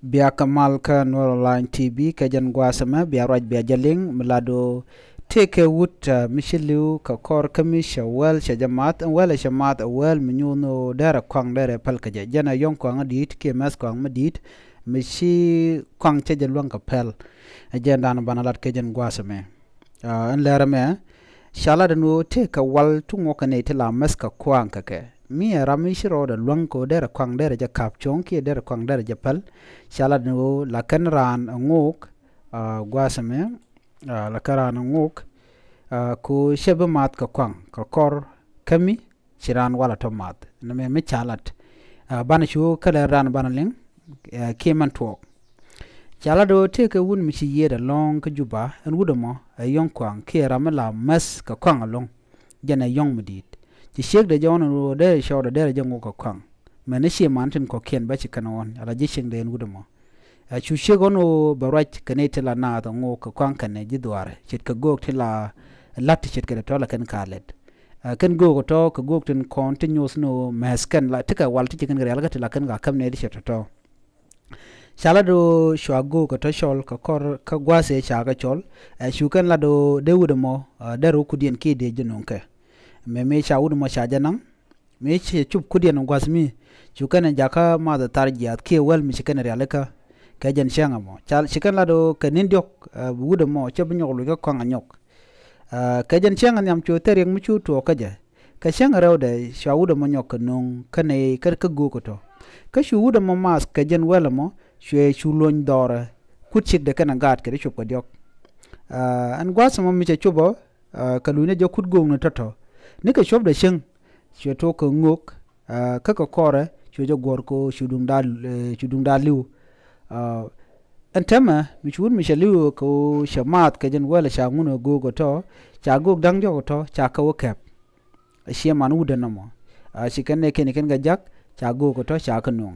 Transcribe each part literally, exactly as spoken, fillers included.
Bia kɛ mal kä Nuer Online T V kɛ jɛn gua̱a̱th ɛmɛ, bia ruac bia jɛ liŋ mi lat ɣöö tëëkɛ wut, ah, mi ci li̱w kɛ kɔr kä mi cɛ wäl cɛ jɛ math, ɛn wäl cɛ math ɛ wäl mi nyuuth ni ɣöö derɛ kɔaŋ derɛ päl kɛ jɛ. Jɛn ɛ yɔ̱ŋ kɔaŋ mi di̱i̱t kiɛ mɛth kɔaŋ mi di̱i̱t mi ci kɔaŋ cɛ jɛ luäŋ kɛ pɛl. Ɛ jɛn dan banɛ lat kɛ jɛn gua̱a̱th ɛmɛ. Ah, ɛn lɛr ɛmɛ ca lat ɛn ɣöö tëëkɛ wal ti ŋuɔ̱kɛ nɛy ti la mäth kɛ kɔaŋ kɛ kɛ. Mi ɛ ram mi ci rɔɔdɛ luäŋ kɛ ɣöö derɛ kɔaŋ derɛ jɛ ka̱p cuɔ̱ŋ kiɛ derɛ kɔaŋ derɛ jɛ päl. Ca lat ɛn ɣöö la kɛn raan ɛ ŋo̱o̱k, ah, gua̱a̱th ɛmɛ, ah, la kɛn raan ɛ ŋo̱o̱k, ah, kɛ ɣöö cɛ bi math kɛ kɔaŋ kɛ kɔr kä mi ci raan walɛ tɔ math. Nɛmɛ mi ca lat, ah, banɛ cu kä lɛr raan banɛ liŋ, ah, kiɛ mɛn tuɔɔk. Ca lat ɣöö tëëkɛ wut mi ci yiëëdɛ lɔ̱ŋ kä Juba, ɛn wut ɛmɔ ɛ yɔ̱ŋ kɔaŋ kiɛ ram mi la mäth kɛ kɔaŋ ɛlɔ̱ŋ. Jɛn ɛ yɔ̱ŋ mi di̱i̱t. Ci ciekdɛ jɛ ɣɔ̱n ɣöö derɛ cɔɔdɛ derɛ jɛ ŋo̱k kɛ kɔaŋ. Mɛn ni cie man tin kɔ̱kiɛn bä ci kɛn ɣɔ̱n, ala ji̱ cieŋdɛ ɛn wut ɛmɔ. Ɛ cu ciek ɣɔ̱n ɣöö bɛ ruac kɛ nɛy ti la naath ɛ ŋo̱o̱k kɛ kɔaŋ kɛnɛ ji̱ dhuaarɛ, ce̱tkɛ göök ti la la̱t ti ce̱tkɛ dee tɔ̱ la kɛn ka lɛt. Ɛ kɛn göök ɛ tɔ̱ kɛ göök tin kɔn ti nyoth ni ɣöö mɛth kɛn la ti kɛ wal ti ci kɛn kɛ rialikä ti la kɛn ka käm nɛy ti ce̱t tɔ̱tɔ̱. Ca lat ɣöö cua göök ɛ tɔ̱ cɔl kɛ kɔr kä gua̱a̱th ëë ca kɛ cɔl. Ɛ cu kɛn lat ɣöö dee wut ɛmɔ, ɛ, derɛ wä kudiɛn kiɛ dee jɛ no̱o̱ŋ kɛ. Mëë mëë ca wut ɛmɔ ca jɛ naŋ. Mi ci cup kudiɛn gua̱th mi cu kɛn jakä math thar jiath kiɛ wäl mi ci kɛn rialikä. Kɛ jɛn cäŋ ɛmɔ ca ci kɛn lat ɣöö kɛ ni̱n diɔ̱k, ɛ, wut ɛmɔ cɛ bi nyɔk luc kä kɔaŋ a nyɔk. Ɛ, kɛ jɛn cäŋ ɛ nhiam cu thil riɛk mi cu tuɔɔk kä jɛ. Kɛ cäŋ ɛ rɛwdɛ cua wut ɛmɔ nyɔk kɛ no̱o̱ŋ kä nɛy kä, kä göök ɛ tɔ̱. Kä cu wut ɛmɔ math kɛ jɛn wäl ɛmɔ cuɛ cu luɔ̱ny dhɔrɛ kut cikdɛ kɛn ɛ gaat kɛ ti cup kɛ diɔ̱k. Ɛ, ɛn gua̱th ɛmɔ mi cɛ cup ɔ, ɛ, kɛ luny ni jɛ kut göök ni tɔ̱tɔ̱. Ni kɛ cuɔpdɛ cäŋ cuɛ tuɔk kɛ ŋo̱k, ɛ, kä kɛ kɔrɛ cuɛ jɛ guɔ̱r kɛ ɣöö cu duŋda, ɛ, cu duŋda li̱w. Ɛ, ɛn täämɛ mi cu wut mi cɛ li̱w kɛ ɣöö cɛ maath kɛ jɛn wäl ca ŋun ɛ göök ɛ tɔ̱, ca göök da̱ŋ diɔ̱k ɛ tɔ̱ ca kɛ wä kɛp. Ɛ ciɛ man wut ɛn nɔmɔ. Ɛ, ci kɛn nɛ kɛn kɛn kɛ jak ca göök ɛ tɔ̱ ca kɛ nuɔ̱ŋ.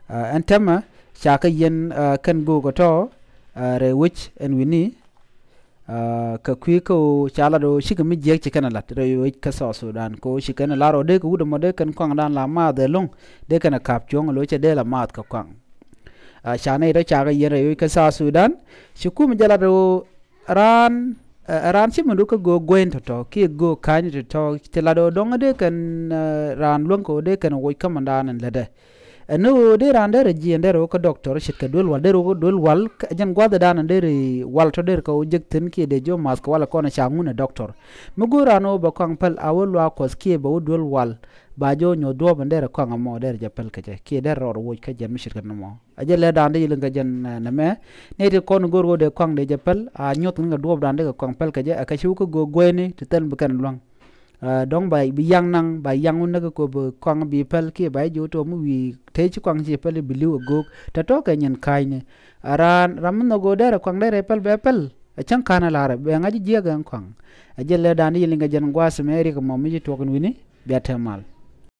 Ɛ, ɛn täämɛ ca kɛ yɛn, ɛ, kɛn göök ɛ tɔ̱, ɛ, rɛy wec ɛn wi̱ni. Aa, kɛ kui̱ kä ɣöö ca lat ɣöö cikɛ mi jiäk ci kɛn ɛ la̱t rɛy wec kä South Sudan kɛ ɣöö ci kɛn ɛ la̱r ɣöö dee kɛ wut ɛmɔ dee kɛn kɔaŋdan la maath ɛlɔ̱ŋ dee kɛn ɛ ka̱p cuɔ̱ŋ ɛ lo̱c cɛ dee la maath kɛ kɔaŋ. Aa, ca nɛy tɔ̱ ca kɛ yiɛn rɛy wec kä South Sudan. Ci kumɛ jɛ lat ɣöö raan, ɛ, raan ci mi duk kä göök guɛny tɔ̱tɔ̱ kiɛ göök ka̱ny tɔ̱tɔ̱ ti lat ɣöö dɔ̱ŋ dee kɛn, ɛ, raan luäŋ kɛ ɣöö dee kɛn ɛ woc kä mɔndan ɛn lätdɛ. Ɛn ni ɣöö dee raan derɛ jiɛn derɛ wä kä dɔktɔr ce̱tkɛ duel wal derɛ wä kä duel wal kä jɛn gua̱thdan derɛ wal tɔ derɛ kɛ wä jek thi̱n kiɛ dee jiɔ math kɛ wal kɔn ca ŋun ɛ dɔktɔr. Mi go̱o̱r raan ɣöö bɛ kɔaŋ päl a wä luaak kuɔth kiɛ bɛ wä duel wal ba jiɔ nyuɔ̱th duɔ̱ɔ̱p ɛn derɛ kɔaŋ ɛmɔ derɛ jɛ päl kɛ jɛ kiɛ derɛ rɔɔd woc kä jɛn mi ce̱tkɛ nɔmɔ. A jɛ lɛ da̱a̱n dee yiliŋ kɛ jɛn, ɛ, nɛmɛ. Nɛy ti kɔn go̱o̱r ɣöö dee kɔaŋ dee jɛ päl a nyuɔ̱th ŋi̱n kɛ duɔ̱ɔ̱pdan dee kɛ kɔaŋ päl kɛ jɛ ɛ kɛ ci wä kä göök guɛyni ti thil bi kɛn luäŋ. Aa, dɔ̱ŋ ba bi yaŋ naŋ, ba yaŋ wun näk kɛ kop kɔaŋ bi päl kiɛ ba ji̱ jiök tɔ̱ mi wi̱i̱ te ci kɔaŋ ci päl bi li̱w ɛ göök. Tɔ̱tɔ̱ kɛ nyin ka̱a̱cni. Aa, raan, ram mi nhɔk ɣöö derɛ kɔaŋ derɛ päl bɛ päl. Ɛ cäŋ ka̱n ɛ la̱rɛ bɛ ŋa̱c ji̱ jiäk ɛn kɔaŋ. Ɛ jɛn lɛ da̱a̱n di yiliŋ kɛ jɛn gua̱a̱th mɛ riɛk ɛmɔ mi ci tuɔɔk ɛn wi̱ni bia te mal.